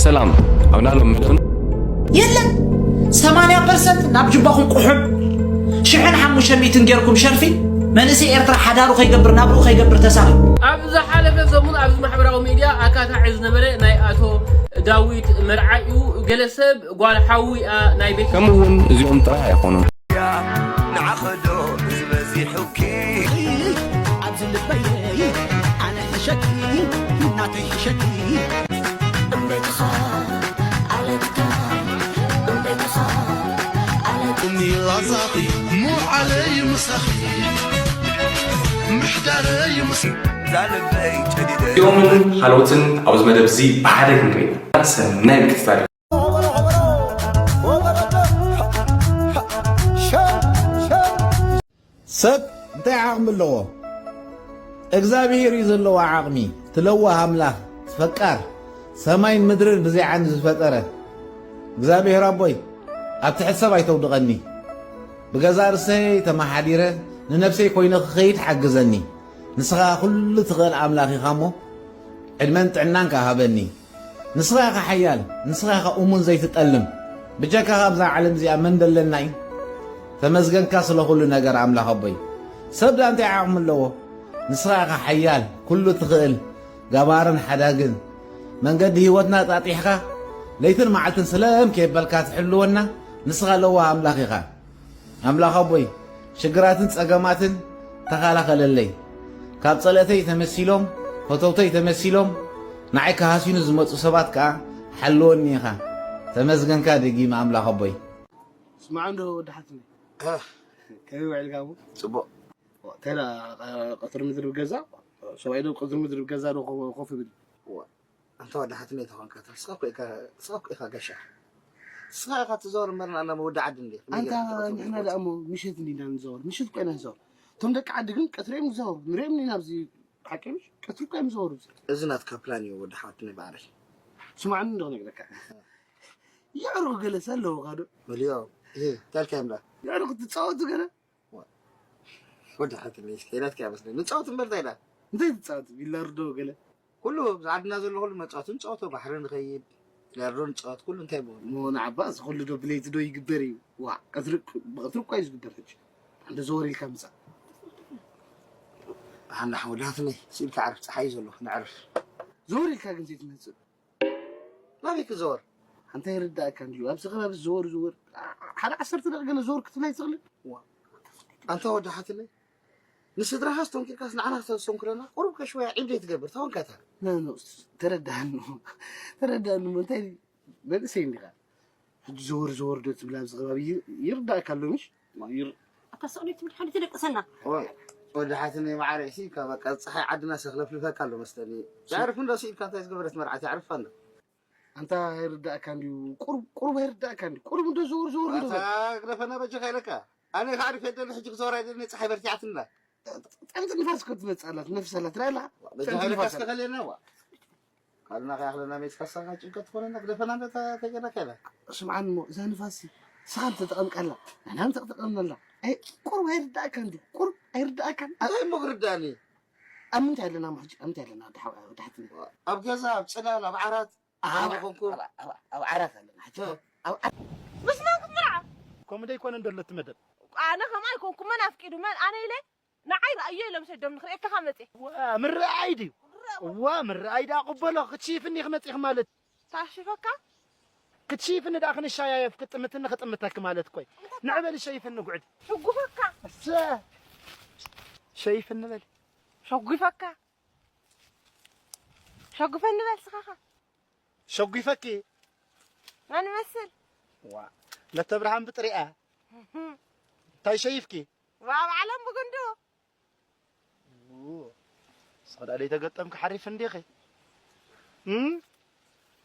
ሰላም ኣብ ናሎም ምድን የለን ሰማንያ ፐርሰንት ናብ ጅባኹም ቁሑብ ሽሕን ሓሙሽተ ሚእትን ጌርኩም ሸርፊ መንእሰይ ኤርትራ ሓዳሩ ከይገብር ናብርኡ ከይገብር ተሳቒ ኣብ ዝሓለፈ ሰሙን ኣብዚ ማሕበራዊ ሚድያ ኣካታዒ ዝነበረ ናይ ኣቶ ዳዊት መርዓ እዩ። ገለ ሰብ ጓል ሓዊኣ ናይ ቤት ከምኡ እውን እዚኦም ጥራሕ ኣይኮኑን። ንዓኸዶ ዝበዚሑኪ ኣብዚ ልበይ ኣነ ሕሸኪ ናተይ ሕሸኪ እምቤትኻ ኣለትካ እምቤትኻ ኣለትካ ሚላዛኺ ሙዓለይ ምሳኺ ምሕዳረይ ምስ ዛልበይ ጨዲደ እዚኦምን ካልኦትን ኣብዚ መደብ እዚ ብሓደ ክንርኢ ኢና። ሰናይ ምክትታል። ሰብ እንታይ ዓቕሚ ኣለዎ? እግዚኣብሔር እዩ ዘለዎ ዓቕሚ። ትለዋህ ኣምላኽ፣ ፈቃር ሰማይን ምድርን ብዘይ ዓንዲ ዝፈጠረ እግዚኣብሔር ኣቦይ፣ ኣብ ትሕቲ ሰብ ኣይተውድቐኒ። ብገዛእ ርእሰይ ተመሓዲረ ንነብሰይ ኮይነ ክኸይድ ሓግዘኒ። ንስኻ ኩሉ ትኽእል ኣምላኽ ኢኻ እሞ ዕድመን ጥዕናን ከኣ ሃበኒ። ንስኻ ኢኻ ሓያል፣ ንስኻ ኢኻ እሙን ዘይትጠልም። ብጀካኻ ኣብዛ ዓለም እዚኣ መን ደለና እዩ? ተመስገንካ ስለ ኩሉ ነገር ኣምላኽ ኣቦይ። ሰብ ደኣ እንታይ ዓቕሚ ኣለዎ? ንስኻ ኢኻ ሓያል፣ ኩሉ ትኽእል፣ ገባርን ሓዳግን። መንገዲ ህይወትና ጣጢሕካ ለይትን መዓልትን ስለም ከየበልካ ትሕልወና ንስኻ ለዋህ ኣምላኽ ኢኻ። ኣምላኽ ኣቦይ ሽግራትን ጸገማትን ተኻላኸለለይ። ካብ ጸለተይ ተመሲሎም ፈተውተይ ተመሲሎም ንዓይ ክሃስዩኒ ዝመጹ ሰባት ከኣ ሓልወኒ ኢኻ። ተመስገንካ ደጊመ ኣምላኽ ኣቦይ። ስማዕ እንዶ ወዲ ሓትነይ ከመይ ውዒልካ እሞ ጽቡቕ እንታይ ደኣ ቀትሪ ምድሪ ብገዛ ሰብኣይ ዶ ቀትሪ ምድሪ ብገዛ ዶ ኮፍ ይብል ኣንታ ወዲ ሓትነይ ተኾንካ ስኻ እኮ ኢኻ ስኻ እኮ ኢኻ ጋሻ ስኻ ኢኻ ትዘወር እምበር ንኣና መወዲ ዓዲ እንዴ ኣንታ ንሕና ደኣ እሞ ምሸት እንዲና ንዘወር ምሸት እኮ ኢና ንዘወር እቶም ደቂ ዓዲ ግን ቀትሪ እዮም ዝዘወሩ ንሪኦም ኢና ኣብዚ ሓቂ ምሽ ቀትሪ እኮ እዮም ዝዘወሩ እዚ ናትካ ፕላን እዩ ወዲ ሓትነይ ባዕረይ ስማዕኒ እንዶ ክነግረካ የዕሩኽ ገለስ ኣለዎ ካዶ መልዮ እ ታልካ እዮም ደኣ የዕሩኽ ትጻወቱ ገለ ወዲ ሓትነይ ከይናትካ ይመስለኒ ንጻወት እምበር እንታይ ኢላ እንታይ ትጻወቱ ቢላርዶ ገለ ኩሉ ኣብዚ ዓድና ዘሎ ኩሉ መጻወቲ ንጻወቶ ባሕሪ ንኸይድ ቢላርዶ ንጻወት ኩሉ እንታይ ብሆን ሞ ንዓባ እዚ ኩሉ ዶ ብለይቲ ዶ ይግበር እዩ ዋ ቀትሪ ብቐትሪ እኳ እዩ ዝግበር ሕጂ እንደ ዘወር ኢልካ ምጻእ ሓና ሓወዳትነይ ስኢልካ ዓርፍ ጸሓይ ዘሎ ንዕርፍ ዘወር ኢልካ ግን ዘይትመጽእ ናበይ ክዘወር እንታይ ይርዳእካ እንድዩ ኣብዚ ከባቢ ዘወር ዘወር ሓደ ዓሰርተ ደቂ ገለ ዘወር ክትብላ ይትኽልን ኣንታ ወዲ ሓትነይ ንስድራኻ ስተንኪርካስ ንዓና ክተስተንክረና ቁሩብ ከሽወያ ዒብ ዘይትገብር ተኾንካታ ተረዳሃኒ ተረዳሃኒ እንታይ መንእሰይ እንዲኻ ሕጂ ዘወር ዘወር ዶ ትብል ኣብዚ ከባቢ ይርዳእካ ኣሎ ምሽ ኣታ ስቕሊ ትብል ሓንቲ ትደቅሰና ወዲ ሓትነይ ማዕረ ሲ በቃ ፀሓይ ዓድና ሰክለፍልፈካ ኣሎ መስለኒ ዘዕርፍ እንዶ ስኢልካ እንታይ ዝገበረት መርዓት የዕርፋ ኣሎ ኣንታ ኣይርዳእካ እንድዩ ቁሩብ ቁሩብ ኣይርዳእካ እንድዩ ቁሩብ እንዶ ዘወር ዘወር እንዶ ግደፈና በጃኻ ኢለካ ኣነ ከዓሪፍ የደሊ ሕጂ ክዘወር ኣይደሊ ፀሓይ በርቲዓትና ጠምቲ ንፋስ እኮ ትመፅእ ኣላት ነፍስ ኣላት ትረኣላ በጃኻ ኢለካ እስከ ከልየና ዋ ካልና ከያኽለና ሜትካ ሳኻ ጭንቀት ትኾነና ግደፈና እንደ ተጨነቀ ኢለ ስምዓኒ እሞ እዛ ንፋስ ስኻ ተጠቐምካላ ንሕና ተጠቐምናላ ቁሩብ ኣይርዳእካ እንዲ ቁሩብ ኣይርዳእካ እንታይ እሞ ክርዳእኒ ኣብ ምንታይ ኣለና ሕጂ ኣብ ምንታይ ኣለና ወዳሕትና ኣብ ገዛ ኣብ ፅላል ኣብ ዓራት ኣብ ዓራት ኣለና ሕጂ ምስ መን ክትምርዓ ከምኡ ደይኮነ እንደሎ እቲ መደብ ኣነ ከምኣ ኣይኮንኩ መን ኣፍቂዱ መን ኣነ ኢለ ንዓይ ረኣዮ ኢሎም ሰዶም ንክርእየካ መፅእ ምርኣይ ድዩ እዋ ምርኣይ ደኣ ቅበሎ ክትሽፍኒ ክመፅእኺ ማለት ታሽፈካ ክትሽፍኒ ደኣ ክንሻያየፍ ክጥምትኒ ክጥምተኪ ማለት ኮይ ንዕበል ሸይፍኒ ጉዕድ ሕጉፈካ እሰ ሸይፍኒ በል ሸጉፈካ ሸጉፈኒ በል ስኻኻ ሸጒፈኪ መን መስል ዋ ለተብርሃን ብጥሪኣ እንታይ ሸይፍኪ ዋብ ዓለም ብጉንዱ ሰዳ ደይ ተገጠምኪ ሓሪፍ እንዲኺ እም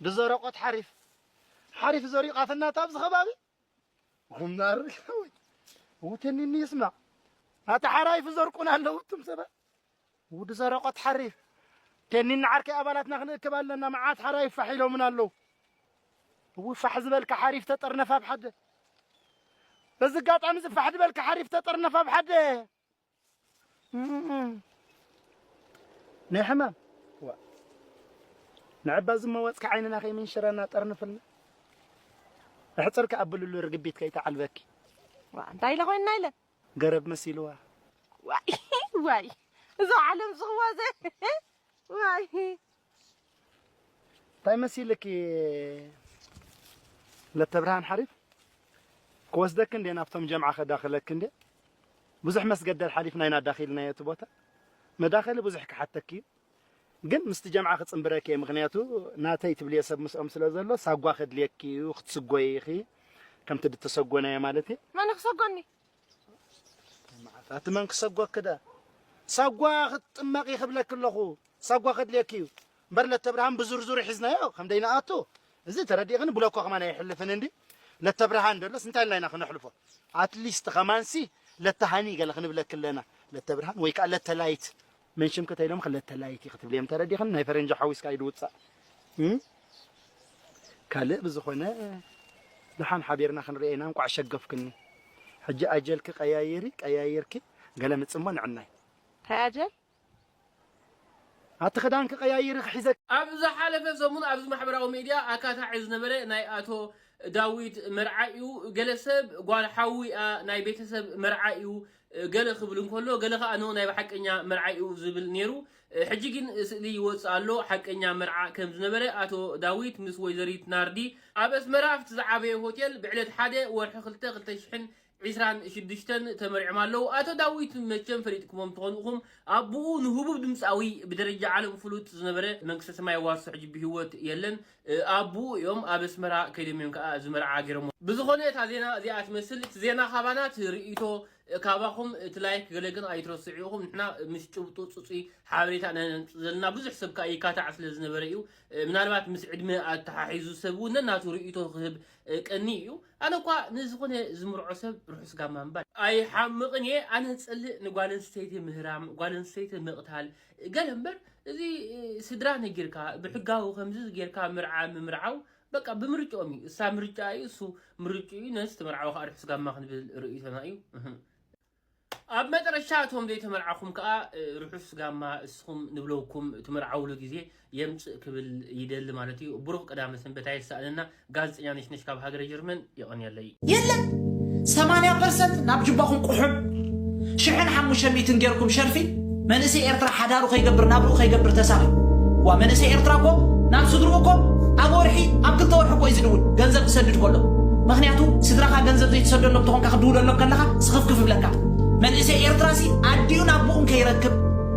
ድዘረቆት ሓሪፍ ሓሪፍ ዘሪቃትናት ኣብዚ ከባቢ ጉምናር ውተኒኒ ይስማ ኣታ ሓራይፍ ዘርቁን ኣለዉ እቱም ሰባት ውዲ ዘረቆት ሓሪፍ ቴኒን ዓርከይ ኣባላትና ክንእክብ ኣለና መዓት ሓራይ ፋሕ ኢሎምን ኣለዉ እው ፋሕ ዝበልካ ሓሪፍ ተጠርነፍ ኣብ ሓደ በዚ ኣጋጣሚ እዚ ፋሕ ዝበልካ ሓሪፍ ተጠርነፍ ኣብ ሓደ ናይ ሕማም ንዕባ ዝመወጽካ ዓይንና ከይምንሽረና ጠርንፍልና። ኣሕጽርካ ኣብልሉ ርግቢት ከይተዓልበኪ። ዋ፣ እንታይ ኢለ ኮይንና ኢለ? ገረብ መሲልዋ። ዋይ፣ ዋይ። እዛ ዓለም ዝኽዋ ዘ-፣ ዋይ። እንታይ መሲልኪ ለተብርሃን ሓሪፍ? ክወስደኪ እንዴ ናብቶም ጀምዓ ከዳኽለኪ እንዴ? ብዙሕ መስገደል ሓሊፍና ኢና ዳኺልናዮ እቲ ቦታ። መዳኸሊ ብዙሕ ክሓተኪ እዩ። ግን ምስቲ ጀምዓ ክጽንብረኪ እየ። ምኽንያቱ ናተይ ትብልዮ ሰብ ምስኦም ስለ ዘሎ ሳጓ ከድልየኪ እዩ፣ ክትስጎይ ኢኺ። ከምቲ ድተሰጎናዮ ማለት እዩ። መን ክሰጎኒ? መዓት ኣቲ መን ክሰጎኪ ዳ? ሳጓ ክትጥመቂ ክብለኪ ኣለኹ። ሳጓ ከድልየኪ እዩ። እምበር ለተብርሃን ብዝርዝሩ ሒዝናዮ ከም ደይንኣቱ። እዚ ተረዲእኽኒ ብለኮ ከማን ኣይሕልፍን እንዲ። ለተብርሃን ደሎስ እንታይ ኢልና ኢና ክነሕልፎ? ኣትሊስት ከማንሲ ለተሃኒ ገለ ክንብለኪ ኣለና። ለተብርሃን ወይ ከኣ ለተላይት። መን ሽምኪ ተይሎም ክለተላይት ኢኺ ክትብልዮም ተረዲእኽኒ። ናይ ፈረንጂ ሓዊስካ ይድውጻእ። እም? ካልእ ብዝኾነ ደሓን ሓቢርና ክንርእየና እንቋዕ ሸገፍክኒ። ሕጂ ኣጀልኪ ቀያይሪ፣ ቀያይርኪ ገለ ምጽሞ ንዕናይ። እንታይ ኣጀል? ኣቲ ክዳንኪ ቀያይሪ ክሒዘኪ። ኣብ ዝሓለፈ ሰሙን ኣብዚ ማሕበራዊ ሚድያ ኣካታዒ ዝነበረ ናይ ኣቶ ዳዊት መርዓ እዩ። ገለ ሰብ ጓል ሓዊኣ ናይ ቤተሰብ መርዓ እዩ ገለ ክብል እንከሎ፣ ገለ ከኣ ኖ ናይ ብሓቀኛ መርዓ እዩ ዝብል ነይሩ። ሕጂ ግን ስእሊ ይወጽእ ኣሎ፣ ሓቀኛ መርዓ ከም ዝነበረ ኣቶ ዳዊት ምስ ወይዘሪት ናርዲ ኣብ ኣስመራ ኣብቲ ዝዓበየ ሆቴል ብዕለት ሓደ ወርሒ ክልተ ክልተ ሽሕን ዕስራን ሽዱሽተን ተመሪዖም ኣለዉ። ኣቶ ዳዊት መቸም ፈሊጥኩሞም ትኾኑ ኢኹም። ኣቦኡ ንህቡብ ድምጻዊ ብደረጃ ዓለም ፍሉጥ ዝነበረ መንግስተ ሰማይ ዋርሶ ሕጂ ብህይወት የለን። እ፣ ኣቦኡ እዮም ኣብ ኣስመራ ከይዶም እዮም ከኣ እዚ መርዓ ገይሮሞ። ብዝኾነ እታ ዜና እዚኣ ትመስል። እቲ ዜና ካባና እቲ ርእይቶ ካባኹም እቲ ላይክ ገለ ግን ኣይትረስዑ ኢኹም። ንሕና ምስ ጭብጡ ጽጹይ ሓበሬታ ነንጽ ዘለና ብዙሕ ሰብ ከኣ ይካታዕ ስለ ዝነበረ እዩ። እ፣ ምናልባት ምስ ዕድመ ኣተሓሒዙ ሰብ እውን ነናቱ ርእይቶ ክህብ፣ እ፣ ቀኒ እዩ። ኣነ እኳ ንዝኾነ ዝምርዖ ሰብ ርሑስ ጋማ ምባል ኣይሓምቕን እየ። ኣነ ዝጸልእ ንጓል ኣንስተይቲ ምህራም፣ ጓል ኣንስተይቲ ምቕታል፣ ገለ እምበር እዚ፣ እ፣ ስድራ ነጊርካ ብሕጋዊ ከምዚ ጌርካ ምርዓ ምምርዓው በቃ ብምርጫኦም እዩ። እሳ ምርጫ እዩ፣ እሱ ምርጫ እዩ። ነዚ ትመርዓው ከኣ ርሑስ ጋማ ክንብል ርእይቶና እዩ። እህ። ኣብ መጨረሻ እቶም ዘይተመርዓኹም ከኣ፣ እ፣ ርሑስ ጋማ እስኹም ንብለውኩም ትመርዓውሉ ግዜ የምጽእ ክብል ይደሊ ማለት እዩ። ብሩኽ ቀዳመ ሰንበት ኣየሳእነና። ጋዜጠኛ ነሽነሽ ካብ ሃገረ ጀርመን የቐንየለይ። የለን። ሰማንያ ፐርሰንት ናብ ጅባኹም ቁሑም፣ ሽሕን ሓሙሽተ ሚእትን ጌርኩም ሸርፊ፣ መንእሰይ ኤርትራ ሓዳሩ ከይገብር፣ ናብርኡ ከይገብር ተሳቒ። ዋ፣ መንእሰይ ኤርትራ እኮ ናብ ስድርኡ እኮ ኣብ ወርሒ፣ ኣብ ክልተ ወርሒ እኮ እዩ ዝድውል፣ ገንዘብ ክሰድድ ከሎ። ምኽንያቱ ስድራኻ ገንዘብ ዘይትሰደሎም ተኾንካ፣ ክትድውለሎም ከለኻ ስኽፍክፍ ይብለካ። መንእሰይ ኤርትራሲ ኣዲኡን ኣቦኡን ከይረክብ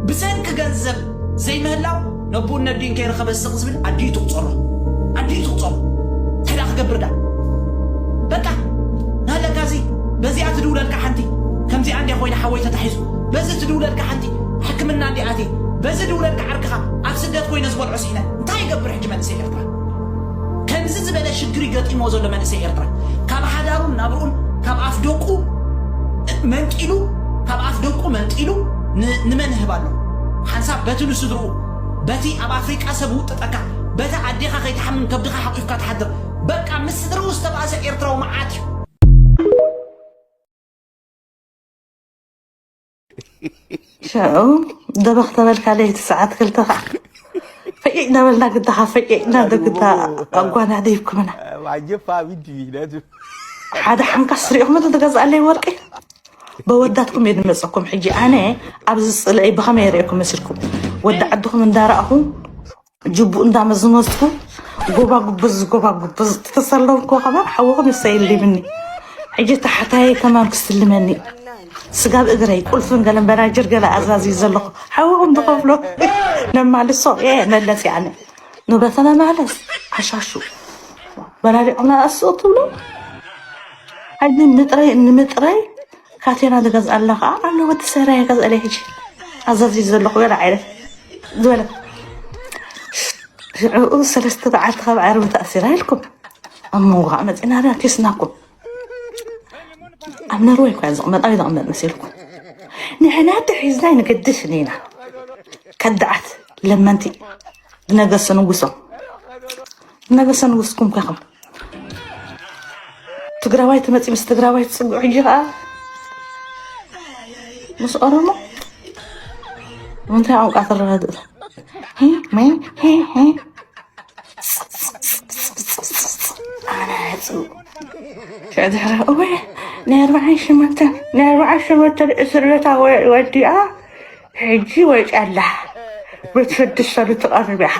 ብሰንኪ ገንዘብ ዘይምህላው፣ ነቦኡን ነዲኡን ከይረኸበ ስቕ ዝብል ኣዲኡ ትቑጸሮ። ኣዲኡ ትቑጸሮ። እንታይ ደኣ ክገብር ደኣ? በቃ፣ ናለካሲ በዚኣ ትድውለልካ ሓንቲ፣ ከምዚኣ እንድያ ኮይና ሓወይ ተታሒዙ። በዚ ትድውለልካ ሓንቲ፣ ሕክምና እንድያ ኣትየ። በዚ ድውለልካ ዓርክኻ፣ ኣብ ስደት ኮይነ ዝበልዖ ስኢነ። እንታይ ይገብር ሕጂ መንእሰይ ኤርትራ? ከምዚ ዝበለ ሽግር ይገጢምዎ ዘሎ መንእሰይ ኤርትራ፣ ካብ ሓዳሩን ናብርኡን፣ ካብ ኣፍ ደቁ መንጢሉ፣ ካብ ኣፍ ደቁ መንጢሉ ን-፣ ንመን ይህብ ኣሎ? ሓንሳብ በቲ ንስድርኡ፣ በቲ ኣብ ኣፍሪቃ ሰብ ውጥጠካ፣ በቲ ኣዴኻ ከይትሓምም ከብድኻ ሓቂፍካ ትሓድር። በቃ ምስ ስድርኡ ዝተባእሰ ኤርትራዊ መዓት እዩ። ሽዑ ደበኽ ተበልካ ለይቲ ሰዓት ክልተ ኸዓ ፈቂቕ እናበልና ግዳኻ ፈቂቕና ዶ ግዳ ኣጓናዲብኩምና። ሓደ ሓንካስ ርኢኹም እቲ ዝገዝኣለይ ወርቂ? በወዳትኩም እየ ዝመፀኩም። ሕጂ ኣነ ኣብዚ ፅልኢ ብኸመይ የርእየኩም መሲልኩም? ወዲ ዓድኹም እንዳረኣኹ ጅቡኡ እንዳመዝመዝኩ ጎባጉብዝ ጎባጉብዝ ተሰለምኩ። ከማን ሓውኹም ይሰይልምኒ። ሕጂ ታሕታይ ከማን ክስልመኒ እዩ። ስጋብ እግረይ ቁልፍን ገለን በናጅር ገለ ኣዛዝዩ ዘለኹ። ሓውኹም ዝኸፍሎ ነማልሶ እየ መለስ ያነ። ንብረተና ማለስ ዓሻሹ በላሊዖምና እሱ ትብሎ። ሕጂ ምጥረይ ንምጥረይ ካቴና ዝገዝኣላ ኸዓ ኣሎ። ወዲ ሰራየ ገዝኣለይ ሕጂ ኣዛዝዩ ዘለኹ ገለ ዓይነት ዝበለ። ሽዑ ሰለስተ መዓልቲ ካብ ዓርቢ ተኣሲራ ኢልኩም ኣብ መንጎ ኸዓ መፂና ዳ ኬስናኩም። ኣብ ነርወይ እኳ ዝቕመጥ ኣበይ ዝቕመጥ መሲልኩም? ንሕና ተሒዝና ኣይንገድስን ኢና። ከዳዓት ለመንቲ ዝነገሰ ንጉሶም። ዝነገሰ ንጉስኩም ከኹም። ትግራዋይ ትመፂ ምስ ትግራዋይ ትፅግዑ ሕጂ ኸዓ ምስ ኦሮሞ እንታይ ቋንቋ ትረዳድኡ? ሂ፣ ሜ፣ ሂ፣ ሂ። ሸድሕረ እወ ናይ ኣርባዓን ሸሞንተን ናይ ኣርባዓን ሸሞንተን እስር ቤታ ወ- ወዲኣ ሕጂ ወፂ ኣላ። ቤት ስድስተ ልትቐርብ እያ።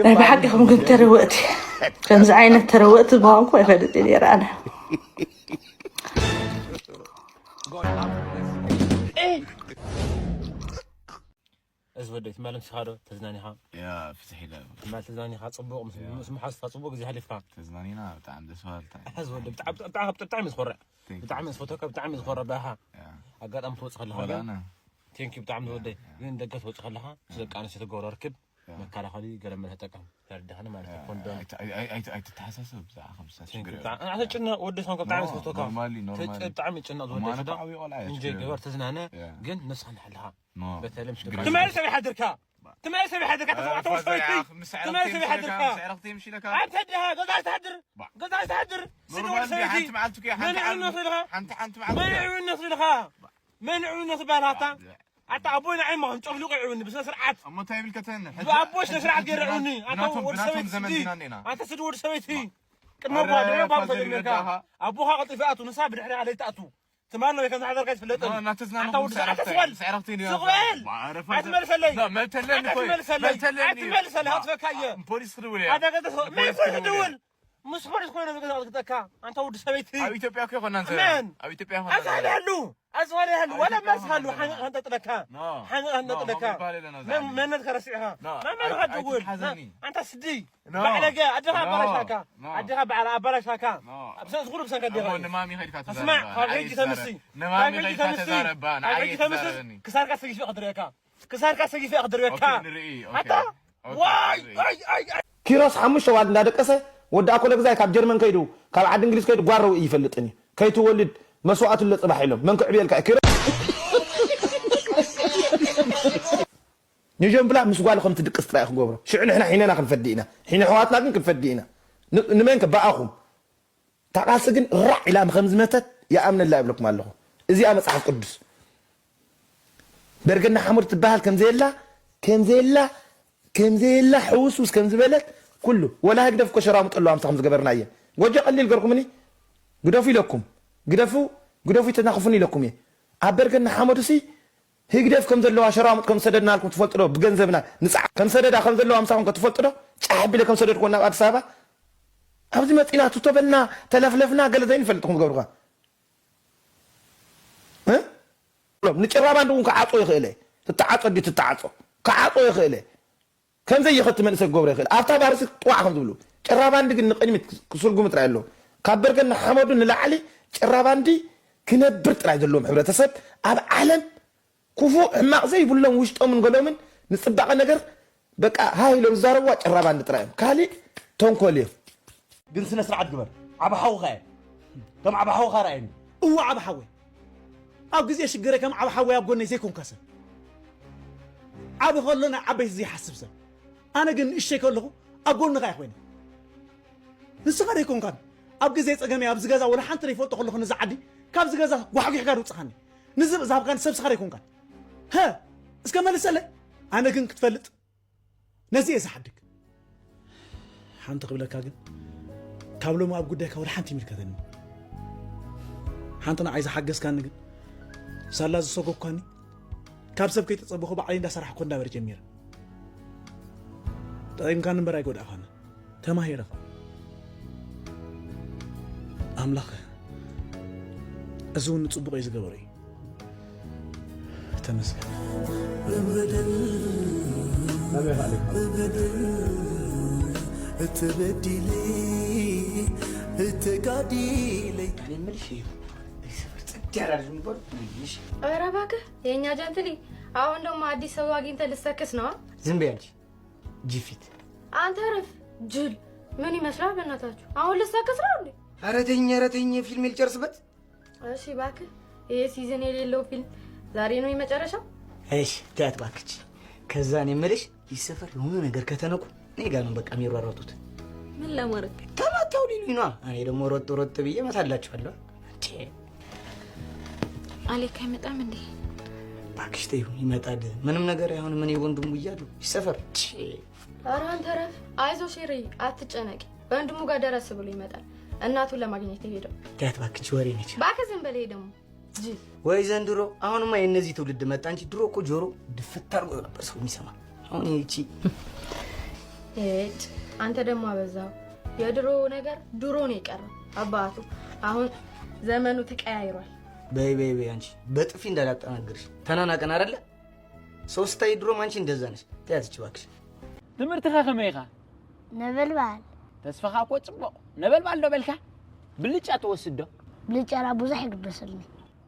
ናይ ብሓቂኹም ግን ተረወእቲ፣ ከምዚ ዓይነት ተረወእቲ ምዃንኩ ኣይፈልጥ ነይረ ኣነ። እዚ ወደይ ትማል ምሲኻ ዶ ተዝናኒኻ? ያ ፍትሕ ኢለ ትማል ተዝናኒኻ ጽቡቕ ምስ ምስ መሓዝካ ጽቡቕ ግዜ ሓሊፍካ። ተዝናኒና ብጣዕሚ ደስ በሃልታ እዚ ወደይ ብጣዕሚ ብጣዕሚ ብጣዕሚ ብጣዕሚ ዝኮርዕ ብጣዕሚ ዝፈተካ ብጣዕሚ ዝኮርዕ ባኻ ኣጋጣሚ ትወጽእ ከለኻ ግን ወላና ቴንኪ ብጣዕሚ ዝወደይ ግን ደገ ትወጽእ ከለኻ ምስ ደቂ ኣንስትዮ ትገብሮ ርክብ መከላኸሊ ገለ መለ ተጠቀም ተረዳኸኒ ማለት እዩ ኮንዶም ኣይትተሓሳሰብ ብዛዕባ ከምሳ ቴንኪ ሽግር ብጣዕሚ ኣተ ጭነቕ ወዲ ሰንኮ ብጣዕሚ ዝፈተካ ኖርማሊ ኖርማሊ ብጣዕሚ ጭነቕ ዝወደይ ማነ ስዳ ብዓብዩ ቆልዓ እየ እንጀ ሽግር ግበር ተዝናነ ያ። ግን ነስኻ ንሓልኻ ኖ በተለይ ምስ ሽግር ትማሊ ሰብ ይሓድርካ ትማሊ ሰብ ይሓድርካ ተሰማዕተ ወሰበይቲ ትማሊ ሰብ ይሓድርካ ስዕረኽቲ ምሽለካ ኣንተ ድኻ ገዛ ትሓድር ገዛ ትሓድር ስዲ ወዲ ሰበይቲ ሓንቲ መዓልቲ እኮ መን ሓንቲ ዕውነት ኢልኻ ሓንቲ ሓንቲ መዓልቲ መን ዕውነት ኢልኻ መን ዕውነት ባላታ ኣታ ኣቦይ ንዓይ ማን ጨፍሊቑ ይዕውኒ ብስነ ስርዓት እሞ እንታይ ይብል ከተን ብኣቦ ስነ ስርዓት ገይረ ዕውኒ ኣታ ወዲ ሰበይቲ ስዲ ኣታ ስዲ ወዲ ሰበይቲ ቅድሚ ኣቦኻ ድሕሪ ኣቦኻ ተጀሚርካ ኣቦኻ ቀልጢፉ ይኣቱ ንሳ ብድሕሪ ኣለይትኣቱ ትማል ነው ከም ዝሓደርካ ይፍለጠኒ ኣታ ወዲ ሰዓት ስበል ስበል ኣይትመልሰለይ መልተለኒ ኣይትመልሰለይ ኣይትመልሰለይ ኣትፈካ እየ ፖሊስ ክድውል እያ ኣታ ገለ መልሰ ደውል ምስ ፖሊስ ኮይነ ዝገዛ ክትጠካ ኣንታ ወዲ ሰበይቲ ኣብ ኢትዮጵያ እኮ ይኮና መን ኣብ ኢትዮጵያ ኣዝዋል ያሉ ኣዝዋል ያሉ ወላ መልስ ሃሉ ሓንጠጥለካ ሓንጠጥለካ መነት ከረሲዕኻ መመን ከትውል ኣንታ ስዲ ባዕለገ ኣድኻ ኣባላሽካ ኣድኻ ባዕላ ኣባላሽካ ዝኩሉ ብሰንከ ዲኻ ስማዕ ካብ ሕጂ ተምሲ ካብ ሕጂ ተምሲ ካብ ሕጂ ተምሲ ክሳርካ ሰጊፈ ክድርየካ ክሳርካ ሰጊፈ ክድርየካ ኣታ ዋይ ዋይ ዋይ ኪሮስ ሓሙሽተ ዋል እንዳደቀሰ ወዲ ኣኮለ ግዛይ ካብ ጀርመን ከይዱ ካብ ዓዲ እንግሊዝ ከይዱ ጓረው ይፈልጥን እዩ ከይትወልድ መስዋዕቱ ለፅባሕ ኢሎም መን ክዕብየልካ እዩ ኪሮስ ንጀምብላ ምስ ጓሉ ከም ትድቅስ ጥራይ ክገብሮ ሽዑ ንሕና ሒነና ክንፈዲ ኢና ሒነ ሕዋትና ግን ክንፈዲ ኢና ንመን ከ ብኣኹም ታቃሲ ግን ራዕ ኢላ ከም ዝመተት ይኣምነላ ይብለኩም ኣለኹ እዚኣ መፅሓፍ ቅዱስ በርገና ሓሙድ ትበሃል ከምዘየላ ከምዘየላ ከምዘየላ ሕውስውስ ከምዝበለት ኩሉ ወላ ህግደፍ እኮ ሸራሙጥ ኣለዋ ምሳኹም ዝገበርናየ ጎጆ ቀሊል ገርኩምኒ ግደፉ ኢለኩም ግደፉ ግደፉ ተናኽፉኒ ኢለኩም እየ ኣብ በርገና ሓመዱ ሲ ህግደፍ ከም ዘለዋ ሸራሙጥ ከም ዝሰደድናልኩም ትፈልጡ ዶ ብገንዘብና ንፅዓ ከም ሰደዳ ከም ዘለዋ ምሳኹም ከ ትፈልጡ ዶ ጫሕ ኣቢለ ከም ሰደድኩዎ ናብ ኣዲስ ኣበባ ኣብዚ መፂና ቱቶ በልና ተለፍለፍና ገለ ዘይንፈልጥ ትኹም ትገብሩኻ ንጭራ ባንድ እውን ክዓፆ ይኽእለ ትተዓፆ ዲ ትተዓፆ ክዓፆ ይኽእለ ከምዘይ ይኸቲ መንእሰይ ክገብሮ ይኽእል ኣብታ ባርሲ ጥዋዕ ከም ዝብሉ ጭራ ባንዲ ግን ንቅድሚት ክስርጉም ጥራይ ኣለዎ ካብ በርገን ንሓመዱ ንላዕሊ ጭራ ባንዲ ክነብር ጥራይ ዘለዎም ሕብረተሰብ ኣብ ዓለም ክፉእ ሕማቕ ዘይብሎም ውሽጦምን ገሎምን ንፅባቐ ነገር በቃ ሃህ ኢሎም ዝዛረብዋ ጭራ ባንዲ ጥራይ እዮም ካሊእ ተንኮል እዮም ግን ስነ ስርዓት ግበር ዓብ ሓውኻ እየ ከም ዓብ ሓውኻ ረኣየኒ እዋ ዓብ ሓወይ ኣብ ግዜ ሽግረ ከም ዓብ ሓወይ ኣብ ጎነይ ዘይኮንካ ሰብ ዓብ ከሎ ናይ ዓበይቲ ዘይሓስብ ሰብ ኣነ ግን ንእሽተይ ከለኹ ኣብ ጎንኻ እየ ኮይነ ንስኻ ዘይኮንካን ኣብ ግዜ ፀገመይ ኣብዚ ገዛ ወላ ሓንቲ ዘይፈልጦ ከለኹ ነዚ ዓዲ ካብዚ ገዛ ጓሕጒሕካ ድውፅኻኒ ንዝብ ዝሃብካኒ ሰብ ስኻ ዘይኮንካን ሀ እስከ መልሰለይ ኣነ ግን ክትፈልጥ ነዚ እየ ዝሓድግ ሓንቲ ክብለካ ግን ካብ ሎሚ ኣብ ጉዳይካ ወላ ሓንቲ ይምልከተኒ ሓንቲ ንዓይ ዝሓገዝካኒ ግን ሳላ ዝሰጎግካኒ ካብ ሰብ ከይተፀበኹ ባዕለይ እንዳሰራሕኩ እንዳበረ ጀሚረ ጠቒምካኒ እምበር ኣይጎዳእኻኒ ተማሂረ ኣምላኽ እዚ እውን ንፅቡቕ እዩ ዝገበሮ እዩ ተመስገን ተበዲለ ተጋዲለ ምልሽ እዩ ሰፈር ጽድ ያላሉ ንበሩ ምልሽ ኧረ እባክህ የእኛ ጀንትሊ አሁን ደግሞ አዲስ ሰው አግኝተህ ልሰክስ ነው ዝም በይ አንቺ ጅፊት አንተ ረፍ ጅል ምን ይመስላል በእናታችሁ አሁን ልሰክስ ነው እንዴ ኧረ ተኝ ኧረ ተኝ ፊልም ልጨርስበት እሺ እባክህ ይሄ ሲዝን የሌለው ፊልም ዛሬ ነው የመጨረሻው እሺ ተያት ባክች ከዛ እኔ የምልሽ ይህ ሰፈር የሆነ ነገር ከተነኩ እኔ ጋር ነው በቃ የሚሯሯጡት ምን ለማድረግ ተማተው ሊሉኝ ነዋ እኔ ደግሞ ሮጥ ሮጥ ብዬ እመታላችኋለሁ አሌክ አይመጣም እንዴ እባክሽ ተይው፣ ይመጣል። ምንም ነገር አይሆንም። እኔ ወንድሙ እያሉ ይሰፈር። ኧረ አንተ ረፍ። አይዞ ሼሪ፣ አትጨነቂ። ወንድሙ ጋር ደረስ ብሎ ይመጣል። እናቱን ለማግኘት ሄደው። ያት እባክሽ ወሬ ነች። እባክህ ዝም በል። ይሄ ደግሞ ጅል። ወይ ዘንድሮ። አሁንማ የእነዚህ ትውልድ መጣ እንጂ ድሮ እኮ ጆሮ ድፍት አድርጎ ነበር ሰው የሚሰማ። አሁን ይቺ ሄድ። አንተ ደግሞ አበዛው። የድሮ ነገር ድሮ ነው የቀረው አባቱ። አሁን ዘመኑ ተቀያይሯል። በይ በይ በይ፣ አንቺ በጥፊ እንዳላጠናግርሽ። ተናናቀን አይደለ? ሰው ስታይ ድሮም አንቺ እንደዛ ነሽ። ተያትች እባክሽ። ትምህርትኻ ከመይ ኢኻ? ነበልባል ተስፋኻ እኮ ጽቡቕ። ነበልባል ዶ በልካ? ብልጫ ትወስድ ዶ? ብልጫ ራ ብዙሕ ይግበሰልኒ።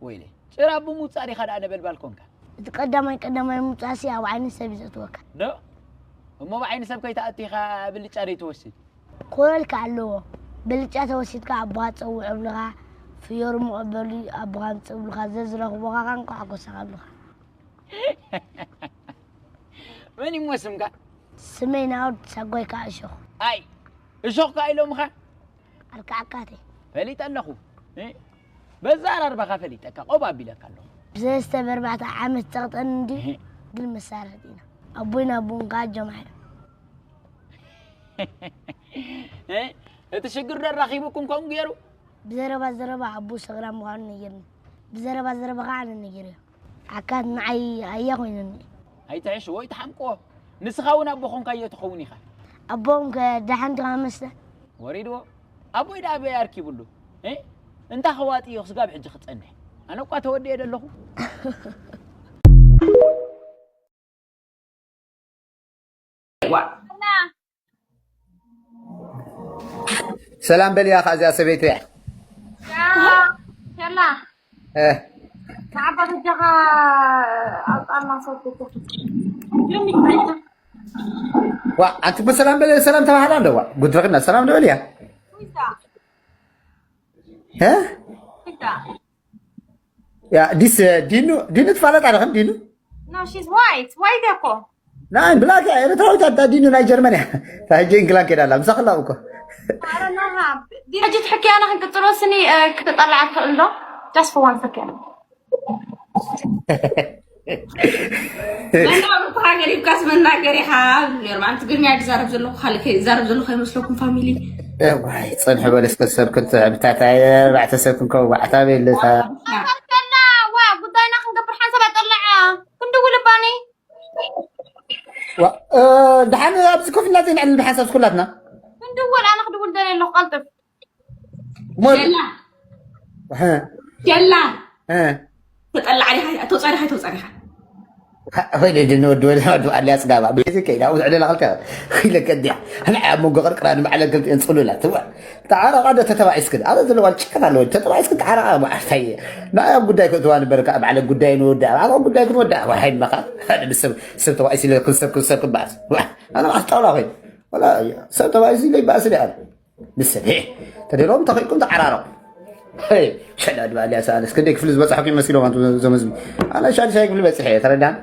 ወይለ ጭራ ብምውጻእ ዲኻ ደኣ ነበልባል ኮንካ? እቲ ቀዳማይ ቀዳማይ ምውጻእሲ ኣብ ዓይኒ ሰብ እዩ ዘእትወካ። ዶ? እሞ ብዓይኒ ሰብ ከይተኣቱ ኢኻ ብልጫ ደይ ትወስድ? ኮለልካ ኣለዎ። ብልጫ ተወሲድካ ኣቦኻ ጸውዕ እብልኻ፣ ፍዮሪ ምቐበሉ ኣቦኻ ምጽእ እብልኻ፣ ዘዝረኽቦኻ ኻንቋ ሓጎሳኻ እብልኻ። መን ይሞ ስምካ? ስመይ ናውድ ሳጓይ ከዓ እሾኽ። ኣይ እሾኽ ከዓ ኢሎምኻ? ኣልካዓካተይ። ፈሊጠ ኣለኹ። በዛ ኣራርባኻ ፈሊጠካ ቆብ ኣቢለካ ኣለኹ። ብሰለስተ በርባዕተ ዓመት ጸቕጠን እንዲ ግን መሳርሕት ኢና። ኣቦይን ኣቦን ከዓ ጀምዓ እዮም። እቲ ሽግር ዶ ኣራኺቡኩም ከምኡ ገይሩ? ብዘረባ ዘረባ ኣቦ ሰግራ ምዃኑ ነጊርኒ። ብዘረባ ዘረባ ከዓ ኣነ ነጊረዮ። ዓካት ንዓይ ኣያ ኮይነኒ። ኣይትሕሽዎ ኣይትሓምቅዎ። ንስኻ እውን ኣቦ ኾንካዮ ትኸውን ኢኻ። ኣቦም ከ ደሓን ዲኻ መስለ? ወሪድዎ። ኣቦይ ደኣ ኣበይ ኣርኪቡሉ? እ? እንታ ኸዋጥዮ ስጋብ ሕጂ ክጸንሕ። ኣነ እኳ ተወዲኤ ደለኹ። ሰላም በልያ ኸዓ እዚኣ ሰበይቲ እያ። ሸላ እ፣ ንዓባ በጃኻ ኣውጣና ሰብኩ ዋ ኣንቲ ብሰላም በለ ሰላም ተባህላ ኣለዋ ጉድረክና ሰላም ንበልያ እ? ያ ዲስ ዲኑ ዲኑ ትፋለጥ ኣለኽን ዲኑ No, she's white. White እኮ ናይ ብላክ እያ ኤርትራዊት ኣታ ዲኑ ናይ ጀርመን እያ። ታጂ እንግላን ከይዳ ኣላ ምሳኽላ እኮ ሕጂ ትሕክያና ክንቅጽሎ ስኒ ክትጠላዕ ትኽእል ዶ? Just for one second. መናብርትኻ ገዲፍካስ መናገር ኢኻ። ኖርማል ትግርኛ ድዛረብ ዘለኹ ካልእ ከይዛረብ ዘለኹ ኣይመስለኩም ፋሚሊ። እዋይ ጽንሕ በል እስከ ሰብ ክትብታታይ ኣርባዕተ ሰብ ክንከው ባዕታ ቤለታ። ዋ ጉዳይና ክንገብር ሓንሳብ ኣጠላዓ ክንድውል ባኒ ደሓን ኣብዚ ኮፍ ኢልና ዘይንዕልል ብሓንሳብ ኩላትና ክንድውል ኣነ ክድውል ደልየ ኣለኹ ቀልጥፍ ጀላ ጀላ ተጠላዕ ዲኻ ተውፃእ ዲኻ ተውፃእ ዲኻ ወይ ደድን ወዲ ወዲ ወዲ ኣልያ ፅጋባ ቤዚ ከይዳ ውዝዕ ደላ ከልካ ኢለ ከዲያ ኣነ ኣብ መንጎ ቅርቅራ ንባዕለ ክልቲኤን ፅሉላት ትዋ ተዓራቃ ዶ ተተባዒስክን ኣረ ዘለዋ ጭቀት ኣለወ ተተባዒስክን ተዓራቃ ባዓርታይ ናይ ኣብ ጉዳይ ክእትዋ ንበርካ ባዕለ ጉዳይ ንወዳ ኣብ ጉዳይ ክንወዳ ዋሓይ መኻ ሓደ ሰብ ሰብ ተባዒስ ኢለ ክንሰብ ክንሰብ ክባስ ኣነ ኣስጣውላ ኮይን ወላ ሰብ ተባዒስ ኢለ ይባእስ ዲኣ ንሰብ ሄ ተደሎም ተኸይኩም ተዓራረቑ ሸዳ ድባልያ ሰኣለስ ክንደይ ክፍሊ ዝበፅሐኩ ይመሲሎም ኣንቱ ዘመዝም ኣነ ሻድሻይ ክፍሊ በፂሐ እየ ተረዳን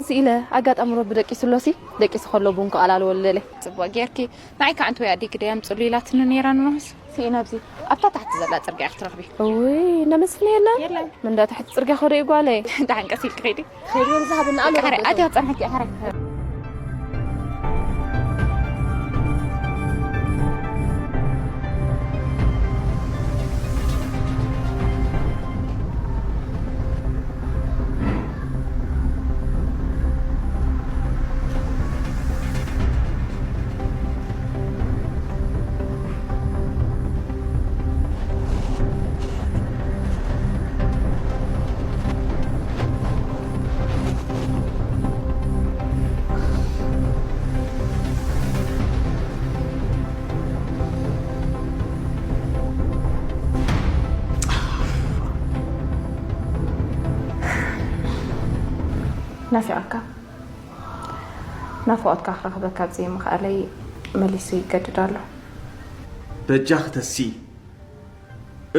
ስኢለ ኣጋጣሚ ረቢ ደቂሱ ኣሎሲ ደቂሱ ከሎ ቡን ክኣላልወሉ ደለ ጽቡቅ ጌርኪ ንዓይ ከዓ እንተወይ ኣዴኪ ደይ ኣምፅሉ ኢላትኒ ነይራ ንመስ ስኢነ ኣብዚ ኣብታ ታሕቲ ዘላ ፅርግያ ክትረኽቢ እውይ ነመስፍን የለን የለን ምንዳ ታሕቲ ፅርግያ ከዶ ይጓለይ ደሓን ቀስ ኢልኪ ኸይዲ ኸይዲ ወንዛ ሃብና ኣሎ ኣትያ ፀንሐኪ ሓረ ናፊቐካ ናፍቖትካ ክረኽበካ ኣብ ዘይምኽኣለይ መሊሱ ይገድድ ኣሎ። በጃኺ ተሲ፣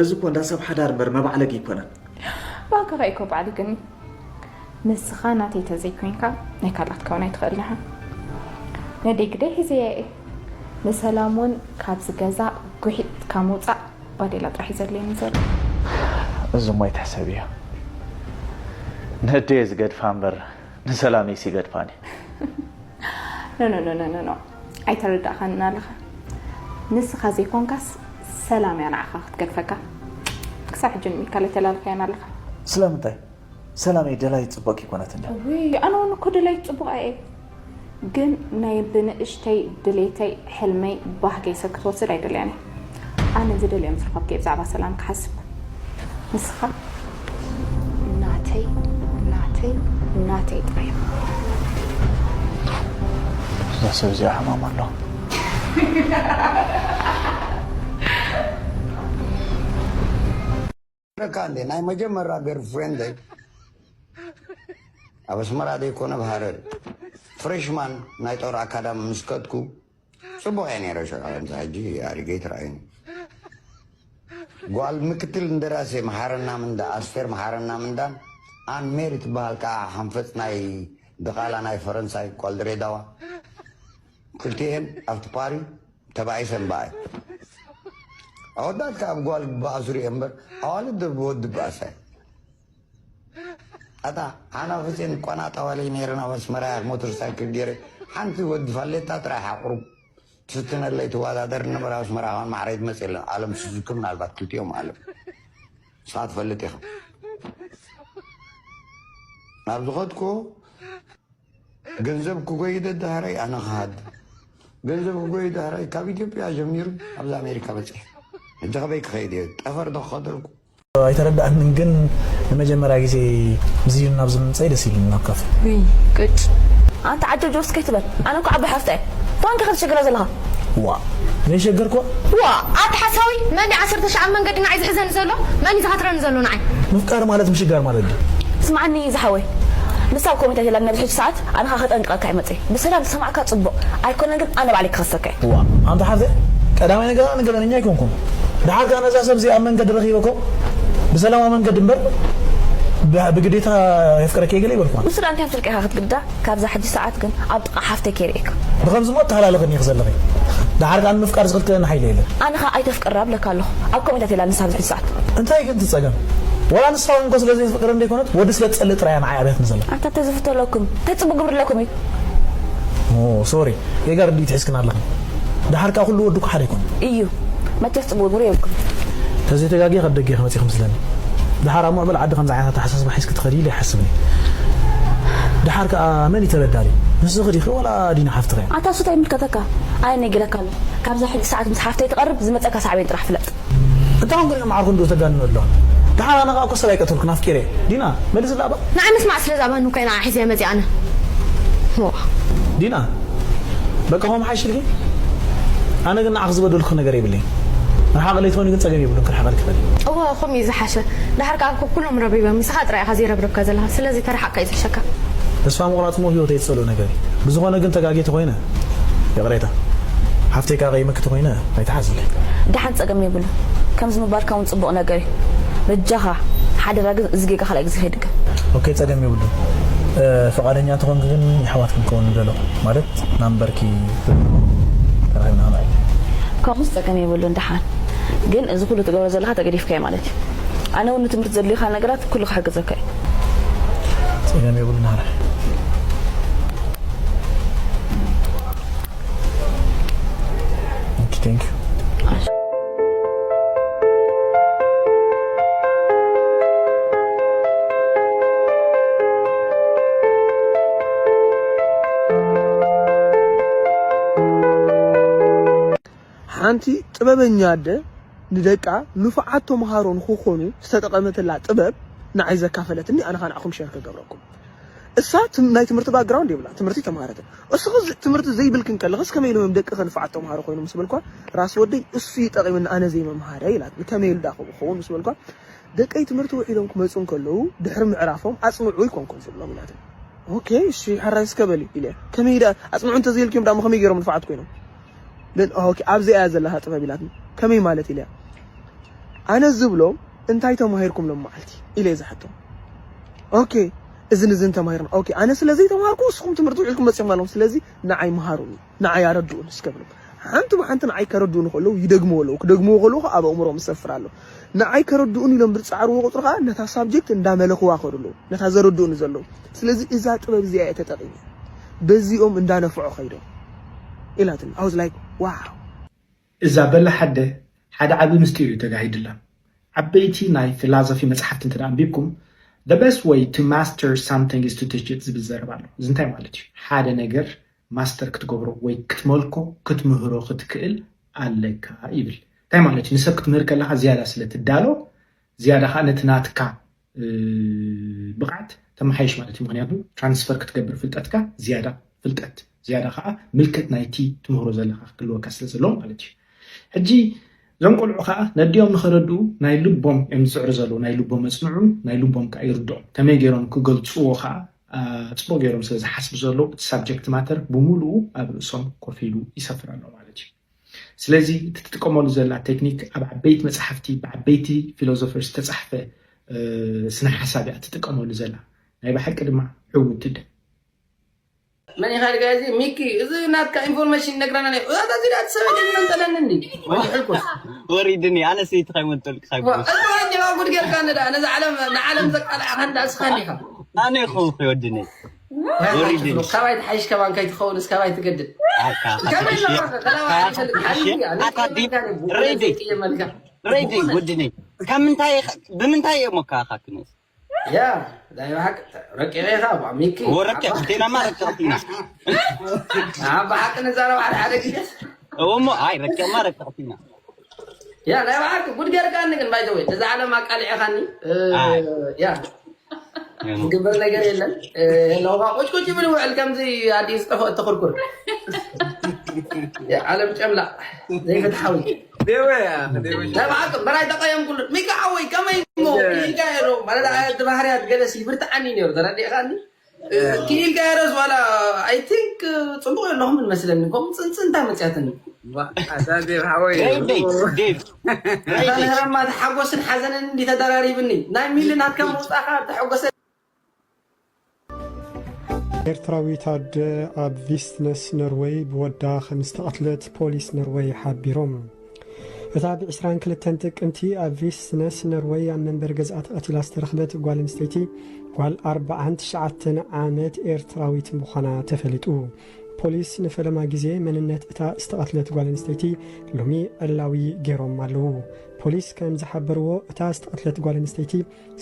እዚ እኮ እንዳ ሰብ ሓዳር እምበር መባዕለጊ ኣይኮነን። ብኣካፋ እኮ ባዕሊግኒ። ንስኻ ናተይ ተዘይኮይንካ ናይ ካልኣት ከውን ኣይትኽእልን ኢኻ። ነደይ ግደይ ሒዘያ እየ። ንሰላም እውን ካብዚ ገዛ ጉሒጥካ ምውፃእ ባዴላ ጥራሕ እዩ ዘድልየኒ ዘሎ። እዚ እሞ ኣይትሕሰብዮ። ነደየ ዝገድፋ እምበር ንሰላመይስ ይገድፋኒ። ኖ ኖ ኖ ኖ ኖ ኖ። ኣይተረዳእኻንን ኣለኻ። ንስኻ ዘይኮንካስ ሰላም እያ ንዓኻ ክትገድፈካ። ክሳብ ሕጂ ንሚካል ኣይተላለኽያን ኣለኻ። ስለምንታይ? ሰላመይ ደላይት ጽቡቕ ኣይኮነትን ድያ? ውይ፣ ኣነ እውን እኮ ደላይት ጽቡቕ እየ። ግን ናይ ብንእሽተይ ድሌተይ፣ ሕልመይ፣ ባህገይ ሰብ ክትወስድ ኣይደልያን እየ። ኣነ ዝደልዮ ምስ ረኸብኩ እየ ብዛዕባ ሰላም ክሓስብ። ንስኻ ናተይ፣ ናተይ፣ ናተይ ጥራይ። እዛ ሰብ እዚኣ ሕማም ኣለዋ። ረካ እንዴ ናይ መጀመርያ ገርል ፍሬንደይ ኣብ ኣስመራ ዘይኮነ ኣብ ሃረር ፍሬሽማን ናይ ጦር ኣካዳሚ ምስ ከድኩ ጽቡቕ እየ ነይረ ሽዑ ከምዚ ሕጂ ኣሪገይ ትረኣዩኒ ጓል ምክትል እንደራሴ መሓረና ምንዳ ኣስቴር መሓረና ምንዳን ኣን ሜሪ ትበሃል ከዓ ሓንፈፅ ናይ ድቓላ ናይ ፈረንሳይ ጓል ድሬዳዋ ክልቲኤን ኣብቲ ፓሪ ተባኢሰን በኣይ ኣወዳት ካብ ጓል በኣሱ ሪኦ እምበር ኣዋልድ ወዲ በኣሳይ ኣታ ሓናፍፅን ቆናጣዋለይ ነይረ ናብ ኣስመራ ሞተር ሳይክል ገይረ ሓንቲ ወዲ ፋሌታ ጥራይ ሓቁሩብ ትፍትነለይ ትወዳደር ነበረ ኣስመራ ኻን ማዕረይ ትመፅእ የለን ኣለም ስዙኪ ምናልባት ክልቲኦም ኣለም ንስኻ ትፈልጥ ኢኻ ናብ ዝኸድኩ ገንዘብ ክጎይ ደዳህረይ ኣነ ክሃድ ገንዘብ ክጎይ ዳህረይ ካብ ኢትዮጵያ ጀሚሩ ኣብዚ ኣሜሪካ በፂሐ ሕጂ ከበይ ክኸይድ እየ ጠፈር ዶ ክኸደልኩ ኣይተረዳእንን ግን ንመጀመርያ ግዜ ዝዩን ናብ ዝምምፀይ ደስ ኢሉኒ ናብ ካፌ ውይ ቅጭ ኣንተ ዓጀብጀብ እስከ ኣይትበል ኣነ እኮ ዓባይ ሓፍታ እየ ፋንካ ክትሽግራ ዘለኻ ዋ ዘይሸገርኩዋ ዋ ኣታ ሓሳዊ መን ዓሰርተ ሺዕ ኣብ መንገዲ ንዓይ ዝሕዘኒ ዘሎ መን እዩ ዝሃትረኒ ዘሎ ንዓይ ምፍቃር ማለት ምሽጋር ማለት ድዩ ስምዓኒ ዝሓወይ ንሳ ኣብ ኮሚታ ቴላ ነዚ ሕጂ ሰዓት ኣነ ኸኣ ከጠንቅቐካ እየ መጺአ ብሰላም ዝሰማዕካ ጽቡቕ ኣይኮነን ግን ኣነ ባዕለይ ክኸሰካ እየ ዋ ኣንታ ሓፍተይ ቀዳማይ ነገር ኣነ ገበነኛ ኣይኮንኩን ደሓር ከኣ ነዛ ሰብ እዚኣ ኣብ መንገዲ ረኺበኮ ብሰላማዊ መንገዲ እምበር ብግዴታ የፍቅረኪ እየ ገለ ይበልኩዋ ንሱ ደኣ እንታይ ምስልካ ኢኻ ክትግዳ ካብዛ ሕጂ ሰዓት ግን ኣብ ጥቓ ሓፍተይ ከይርእየካ ብኸምዚ ሞ ኣተሃላልኽኒ ኢኺ ዘለኺ ደሓር ከኣ ንምፍቃር ዝኽልክለኒ ሓይሊ የለን ኣነ ኸኣ ኣይተፍቅራ እብለካ ኣለኹ ኣብ ከምኡ እንታይ ትብላ ንሳ ኣብዚ ሕጂ ሰዓት እንታይ ግን ትጸገም ወላ ንሳ እውን እኮ ስለ ዘይፍቅር እንደ ይኮነት ወዲ ስለ ትጸልእ ጥራያ ንዓይ ኣብያትኒ ዘላ ኣንታ እንታይ ዝፍተለኩም እንታይ ጽቡቅ ግብሪ ኣለኩም እዩ ኦ ሶሪ ጌጋ ርድኢት ሒዝክን ኣለኽን ደሓር ከኣ ኩሉ ወዲ እኮ ሓደ ኣይኮነን እዩ መቸስ ጽቡቅ ግብሪ የብልኩም ተዘይተጋግየ ካብ ደገ ኢኺ መጺኺ መስለኒ ደሓር ኣብ ምዕቡል ዓዲ ከምዚ ዓይነት ኣተሓሳስባ ሒዝኪ ትኸዲ ኢለ ኣይሓስብን እየ ደሓር ከኣ መን እዩ ተበዳሊ ንስኺ ዲኺ ወላ ዲና ሓፍትኺ እያ ኣታ እሱ እንታይ ይምልከተካ ኣነ ነጊረካ ኣለኹ ካብዛ ሕጂ ሰዓት ምስ ሓፍተይ ትቐርብ ዝመጸካ ሳዕቤን ጥራሕ ፍለጥ እንታይ ኾንኩ ሪኦም ዓርኩ እንዶ ተጋንኑ ኣለዋ ደሓር ኣነ ኸዓ እኮ ሰብ ኣይቀተልኩን ኣፍቂረ ዲና መልስላ እባ ንዓይ ምስማዕ ስለ ዝኣባኒ እኮ ኢና ሒዘያ መፂኣ ኣነ ዋ ዲና በቃ ኸም ሓይሽልኪ ኣነ ግን ንዓኽ ዝበደልኩ ነገር የብለይ ንሓቕ ለይትኾኒ ግን ፀገም የብሉን ክርሕቐልኪ ኽእል እወ ኸም እዩ ዝሓሸ ድሓር ከዓ እኮ ኩሎም ረብሪቦም ንስኻ ጥራይ ኢኻ ዘይረብረብካ ዘለኻ ስለዚ ተረሓቕካ እዩ ዝሕሸካ ተስፋ ምቑራፅ እሞ ህይወተይ ዝፀልኦ ነገር እዩ ብዝኾነ ግን ተጋጊ ተኾይነ ይቕሬታ ሓፍተይ ከዓ ቀይመኪ ተኾይነ ኣይትሓዝለይ ደሓን ፀገም የብሉን ከምዚ ምባልካ እውን ፅቡቕ ነገር እዩ በጃኻ ሓደራ ግን እዚ ጌጋ ካልኣይ ግዜ ከይድገም ኦኬ ፀገም የብሉን ፍቓደኛ እንተኾንኪ ግን የሕዋት ክንከውን ንደሎ ማለት ናምበርኪ ተራኺብና ክንዕል ከምኡስ ፀገም የብሉን ደሓን ግን እዚ ኩሉ ትገብሮ ዘለኻ ተገዲፍካዮ ማለት እዩ ኣነ እውን ንትምህርቲ ዘድልዩኻ ነገራት ኩሉ ክሕግዘካ እዩ ፀገም የብሉን ሓራይ Thank you. ሓንቲ ጥበበኛ ኣደ ንደቃ ንፉዓት ተምሃሮ ንኽኾኑ ዝተጠቐመትላ ጥበብ ንዓይ ዘካፈለትኒ ኣነ ኸኣ ንዓኹም ሸር ክገብረኩም። እሳ ትም- ናይ ትምህርቲ ባክግራውንድ የብላን፣ ትምህርቲ ኣይተምሃረትን። እስኺ ዝ- ትምህርቲ ዘይብልክን ከለኽስ ከመይ ኢሎም እዮም ደቅኺ ንፉዓት ተምሃሮ ኮይኖም ምስ በልኳ፣ ራስ ወደይ እሱ እዩ ጠቒሙኒ ኣነ ዘይምምሃረይ ኢላትኒ። ከመይ ኢሉ ደኣ ከምኡ ክኸውን ምስ በልኳ፣ ደቀይ ትምህርቲ ውዒሎም ክመጹ እንከለዉ ድሕሪ ምዕራፎም ኣጽንዑ ኣይኮንኩን ዝብሎም ኢላትኒ። ኦኬ እሺ ሕራይ እስከ በሊ ኢለያ። ከመይ ደኣ ኣጽንዑ እንተዘይልክዮም ደኣ እሞ ከመይ ገይሮም ንፉዓት ኮይኖም? ን ኦኬ ኣብዚኣ እያ ዘለኻ ጥበብ ኢላትኒ። ከመይ ማለት ኢለያ። ኣነ ዝብሎም እንታይ ተማሂርኩም ሎም መዓልቲ ኢለ እየ ዝሓቶም። ኦኬ እዝን እዝን ተማሂርና። ኦኬ ኣነ ስለ ዘይተማሃርኩ ንስኹም ትምህርቲ ውዒልኩም መጺኹም ኣለኹም። ስለዚ ንዓይ መሃሩኒ፣ ንዓይ ኣረድኡኒ እስከ ብሎም። ሓንቲ ብሓንቲ ንዓይ ከረድኡኒ ከለዉ ይደግምዎ ኣለዉ። ክደግምዎ ከለዉ ኣብ ኣእምሮኦም ይሰፍር ኣሎ። ንዓይ ከረድኡን ኢሎም ብዝፃዕርዎ ቁፅሪ ከዓ ነታ ሳብጀክት እንዳመለኽዋ ከዱ ኣለዉ፣ ነታ ዘረድኡኒ ዘለዉ። ስለዚ እዛ ጥበብ እዚኣ እየ ተጠቒመ፣ በዚኦም እንዳነፍዖ ከይዶም ኢላትኒ። I was like wow። እዛ በላ ሓደ ሓደ ዓቢ ምስጢር እዩ ተጋሂድላ። ዓበይቲ ናይ ፊላዞፊ መጽሓፍቲ እንተ ኣንቢብኩም፣ the best way to master something is to teach it ዝብል ዘረባ ኣሎ። እዚ እንታይ ማለት እዩ? ሓደ ነገር ማስተር ክትገብሮ ወይ ክትመልኮ ክትምህሮ ክትክእል ኣለካ ይብል። እንታይ ማለት እዩ? ንሰብ ክትምህር ከለካ ዝያዳ ስለ ትዳሎ ዝያዳ ከዓ ነቲ ናትካ ብቕዓት ተመሓይሽ ማለት እዩ። ምክንያቱ ትራንስፈር ክትገብር ፍልጠትካ ዝያዳ ፍልጠት ዝያዳ ከዓ ምልከት ናይቲ ትምህሮ ዘለካ ክህልወካ ስለ ዘለዎ ማለት እዩ። ሕጂ እዞም ቆልዑ ከዓ ነዲኦም ንኸረድኡ ናይ ልቦም እዮም ዝፅዕሩ ዘለዉ። ናይ ልቦም መፅንዑ፣ ናይ ልቦም ከዓ ይርድኦም። ከመይ ገይሮም ክገልፅዎ ከዓ ፅቡቅ ገይሮም ስለ ዝሓስቡ ዘለዉ እቲ ሳብጀክት ማተር ብምሉኡ ኣብ ርእሶም ኮፍ ኢሉ ይሰፍር ኣሎ ማለት እዩ። ስለዚ እቲ ትጥቀመሉ ዘላ ቴክኒክ ኣብ ዓበይቲ መፅሓፍቲ ብዓበይቲ ፊሎዞፈር ዝተፃሕፈ ስነ ሓሳብ እያ ትጥቀመሉ ዘላ። ናይ ብሓቂ ድማ ዕውትቲ። መን ኢኻ ድጋ እዚ ሚኪ? እዚ ናትካ ኢንፎርሜሽን ይነግረና ነ እዛ እዚ ዳት ሰበ ግን መንጠለኒ እንዲ ወይሕልኩስ ወሪድኒ ኣነ ሰይቲ ካይመንጠልክ እዛ ወንጀላ ጉድ ጌርካ ንዳ ነዚ ዓለም ንዓለም ዘቃልዓኻ እንዳ እስኻ እንዲኻ ኣነ ይኹም ወድኒ ወሪድኒ ካባይ ትሓይሽ ከማን ከይትኸውን እስካባይ ትገድድ ሬዲ ወድኒ ካብ ምንታይ ብምንታይ እዮም ሞካኻ ክንስ ያ ናይ ብሓቂ ረቂቐ ኢኻ ሚኪ ወረቀ ቴናማ ረቀቕቲና ኣብ ብሓቂ ንዛረብ ሓደ ሓደ ግዜ እሞ ኣይ ረቀማ ረቀቕቲና ያ ናይ ብሓቂ ጉድ ጌርካኒ ግን ባይዘወይ ነዚ ዓለም ኣቃሊዕኻኒ ያ ዝግበር ነገር የለን ለውኻ ቁጭቁጭ ይብል ውዕል ከምዚ ኣዲ ዝጠፈ እተኽርኩር ዓለም ጨምላ ዘይፍትሓዊ ናይ ብሓቂ በራይ ተቀየምኩሉ ሚካ ሓወይ ከመይ ሞ ኢልካ ሮ ማለት እቲ ባህርያት ገለሲ ብርትዓኒ ነሩ ተረዲእኻኒ ክኢልካ ረስ ዋላ ኣይ ቲንክ ፅቡቅ ኣለኹም እንመስለኒ ከም ፅንፅንታ መፅያትኒ ዴቭ ዴቭ ዴቭ ማ ተሓጎስን ሓዘንን እንዲ ተደራሪብኒ ናይ ሚሊ ናትካ ምውፃእካ ተሐጎሰ ኤርትራዊት ኣደ ኣብ ቪስትነስ ኖርወይ ብወዳ ከም ዝተቐትለት ፖሊስ ኖርወይ ሓቢሮም። እታ ብ ዕስራን ክልተን ጥቅምቲ ኣብ ቪስትነስ ኖርወይ ኣብ መንበሪ ገዝኣ ተቐቲላ ዝተረኽበት ጓል ኣንስተይቲ ጓል ኣርብዓን ትሽዓተን ዓመት ኤርትራዊት ምዃና ተፈሊጡ። ፖሊስ ንፈለማ ግዜ መንነት እታ ዝተቐትለት ጓል ኣንስተይቲ ሎሚ ዕላዊ ገይሮም ኣለዉ። ፖሊስ ከም ዝሓበርዎ እታ ዝተቐትለት ጓል ኣንስተይቲ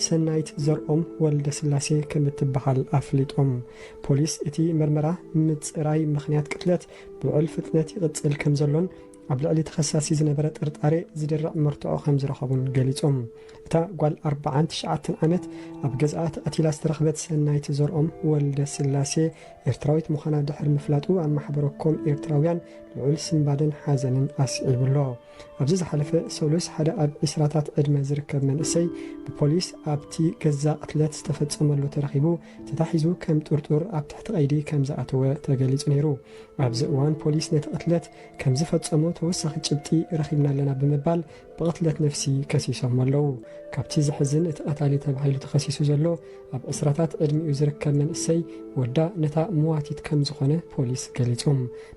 ሰናይት ዘርኦም ወልደስላሴ ከም እትበሃል ኣፍሊጦም። ፖሊስ እቲ መርመራ ምጽራይ ምኽንያት ቅትለት ብውዕል ፍጥነት ይቕጽል ከም ዘሎን ኣብ ልዕሊ ተኸሳሲ ዝነበረ ጥርጣሬ ዝድርዕ መርትዖ ከም ዝረኸቡን ገሊጾም። እታ ጓል ኣርብዓን ትሽዓተን ዓመት ኣብ ገዝኣ ተቐቲላ ዝተረኽበት ሰናይት ዘርኦም ወልደስላሴ ኤርትራዊት ምዃና ድሕሪ ምፍላጡ ኣብ ማሕበረ ኮም ኤርትራውያን ልዑል ስንባደን ሓዘንን ኣስዒቡ ኣሎ። ኣብዚ ዝሓለፈ ሰሉስ ሓደ ኣብ ዕስራታት ዕድመ ዝርከብ መንእሰይ ብፖሊስ ኣብቲ ገዛ ቅትለት ዝተፈጸመሉ ተረኺቡ ተታሒዙ ከም ጥርጡር ኣብ ትሕቲ ቀይዲ ከም ዝኣተወ ተገሊጹ ነይሩ። ኣብዚ እዋን ፖሊስ ነቲ ቅትለት ከም ዝፈጸሞ ተወሳኺ ጭብጢ ረኺብና ኣለና ብምባል ብቕትለት ነፍሲ ከሲሶም ኣለዉ። ካብቲ ዘሕዝን እቲ ቀታሊ ተባሂሉ ተኸሲሱ ዘሎ ኣብ ዕስራታት ዕድሚኡ ዝርከብ መንእሰይ ወዳ ነታ መዋቲት ከም ዝኾነ ፖሊስ ገሊጹ።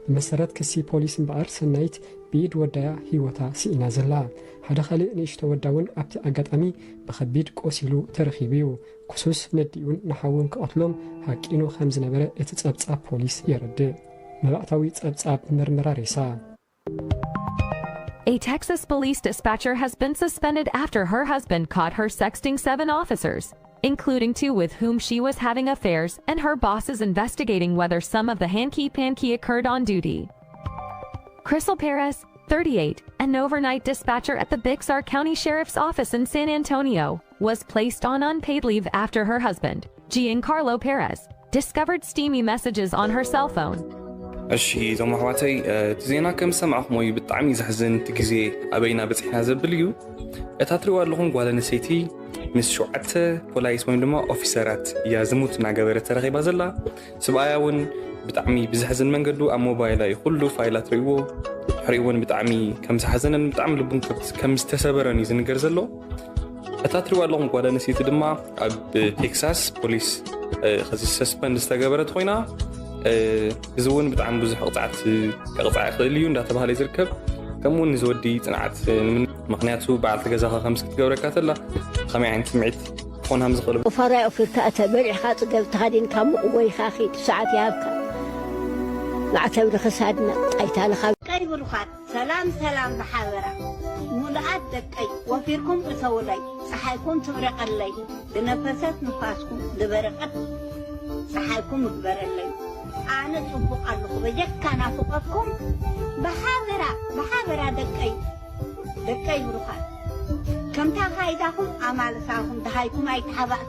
ብመሰረት ክሲ ፖሊስ እምበኣር ሰናይት ብኢድ ወዳያ ህይወታ ስኢና ዘላ። ሓደ ካልእ ንእሽቶ ወዳ እውን ኣብቲ ኣጋጣሚ ብኸቢድ ቆሲሉ ተረኺቡ እዩ። ክሱስ ነዲኡን ንሓውን ክቐትሎም ሃቂኑ ከም ዝነበረ እቲ ጸብጻብ ፖሊስ የረድእ። መባእታዊ ጸብጻብ ምርመራ ሬሳ። A Texas police dispatcher has been suspended after her husband caught her sexting seven officers, including two with whom she was having affairs, and her boss is investigating whether some of the hanky panky occurred on duty. Crystal Perez, thirty-eight, an overnight dispatcher at the Bixar County Sheriff's Office in San Antonio, was placed on unpaid leave after her husband, Giancarlo Perez, discovered steamy messages on her cell phone. እሺ እዞም ኣሕዋተይ እቲ ዜና ከም ዝሰማዕኹሞ እዩ ብጣዕሚ እዩ ዘሕዝን እቲ ግዜ ኣበይና በፂሕና ዘብል እዩ እታ ትሪዋ ኣለኹም ጓል ኣንስተይቲ ምስ ሸውዓተ ፖላይስ ወይም ድማ ኦፊሰራት እያ ዝሙት እናገበረት ተረኺባ ዘላ ስብኣያ እውን ብጣዕሚ ብዘሕዝን መንገዱ ኣብ ሞባይላ እዩ ኩሉ ፋይላት ርእዎ ድሕሪኡ እውን ብጣዕሚ ከም ዝሓዘነን ብጣዕሚ ልቡን ከም ዝተሰበረን እዩ ዝንገር ዘሎ እታ ትሪዋ ኣለኹም ጓል ኣንስተይቲ ድማ ኣብ ቴክሳስ ፖሊስ ከዚ ሰስፐንድ ዝተገበረት ኮይና እዚ እውን ብጣዕሚ ብዙሕ ቅፅዓት ከቕፃዕ ይኽእል እዩ እንዳተባሃለ ዝርከብ ከምኡ እውን ንዝወዲ ጽንዓት። ምክንያቱ በዓልቲ ገዛኻ ከምዚ ክትገብረካ ተላ ከመይ ዓይነት ስምዒት ክኾን ከም ዝኽእል። ቁፋሮ ኣይ ኦፊርካ እተ በሊዕኻ ጽገብ ተኻዲንካ ሙቕ ጎይኻ ኺድ ሰዓት ይሃብካ። ማዕተብ ንኽሳድና ጣይታ ልኻ ደቀይ ብሩኻት ሰላም ሰላም ብሓበራ ሙሉኣት ደቀይ ወፊርኩም እተውለይ ፀሓይኩም ትብረቐለይ ብነፈሰት ንፋስኩም ዝበረቐት ፀሓይኩም እግበረለይ። ኣነ ፅቡቕ ኣለኹ በጀካ ናፍቐኩም ብሓበራ ብሓበራ ደቀይ ደቀይ ብሩኻት ከምታ ካይዳኹም ኣማልሳኹም ደሃይኩም ኣይተሓባእ